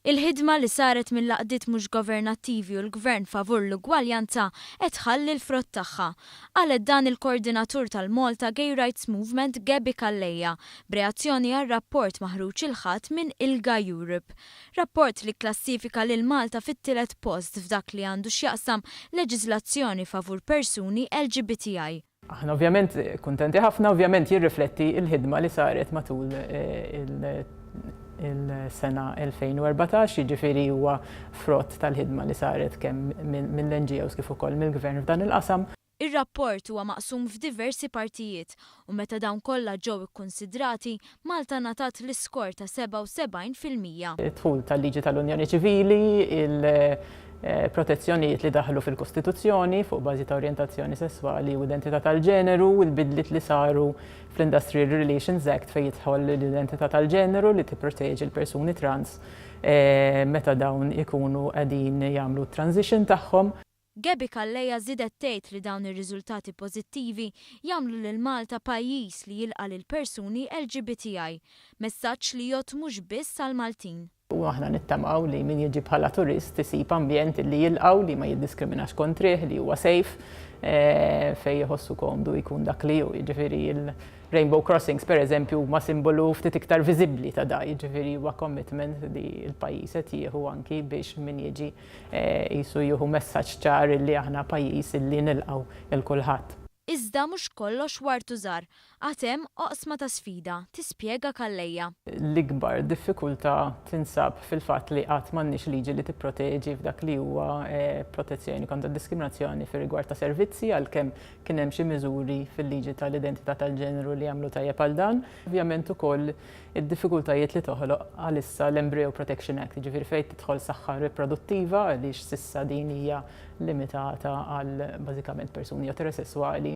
Il-ħidma li saret mill-għaqdiet mhux governattivi u l-Gvern favur l-ugwaljanza qed tħalli l-frott tagħha. Qalet dan il-Koordinatur tal-Malta Gay Rights Movement Gaby Calleja b'reazzjoni għar-rapport maħruġ il-Ħadd minn ILGA Europe. Rapport li kklassifika lil Malta fit-tielet post f'dak li għandu x'jaqsam leġiżlazzjoni favur persuni LGBTI. Aħna ovvjament kuntenti ħafna, ovvjament jirrifletti l-ħidma li saret matul il-sena 2014, jiġifieri huwa frott tal-ħidma li saret kemm mill-NGOs kif ukoll mill-Gvern f'dan il-qasam. Ir-rapport huwa maqsum f'diversi partijiet u meta dawn kollha ġew ikkunsidrati, Malta ngħatat l-iskor ta' 77%. Id-dħul tal-liġi tal-Unjoni Ċivili, il-protezzjonijiet li daħlu fil-Kostituzzjoni fuq bażi ta' orjentazzjoni sesswali u identità tal-ġeneru, il-bidliet li saru fl-Industrial Relations Act fejn jidħol l-identità tal-ġeneru li tipproteġi l-persuni trans meta dawn ikunu qegħdin jagħmlu t-transition tagħhom. Gaby Calleja żiedet tgħid li dawn ir-riżultati pożittivi jagħmlu lil Malta pajjiż li jilqa' lill-persuni LGBTI. Messaġġ li jgħodd mhux biss għall-Maltin. U aħna nittamaw li min jiġi bħala turist isib ambjent li jilqgħu, li ma jiddiskriminax kontrih, li huwa safe, fejn jħossu komdu jkun dak li hu. Jiġifieri l-Rainbow Crossings pereżempju huma simbolu ftit iktar viżibbli ta' da, jiġifieri huwa commitment li l-pajjiż qed jieħu anki biex min jiġi Qisu jieħu messaġġ ċar illi aħna pajjiż illi nilqgħu 'l kulħadd. Iżda mhux kollox ward u żahar, għad hemm oqsma ta' sfida, tispjega Calleja. L-ikbar diffikultà tinsab fil-fatt li għad m'għandniex liġi li tipproteġi f'dak li huwa protezzjoni kontra d-diskriminazzjoni fir-rigward ta' servizzi għalkemm kien hemm xi miżuri fil-liġi tal-identità tal-ġeneru li jagħmlu tajjeb għal dan. Ovvjament ukoll id-diffikultajiet li toħloq għalissa l-Embryo Protection Act, jiġifieri fejn tidħol saħħa riproduttiva għaliex s'issa din hija limitata għal bażikament persuni eterosesswali.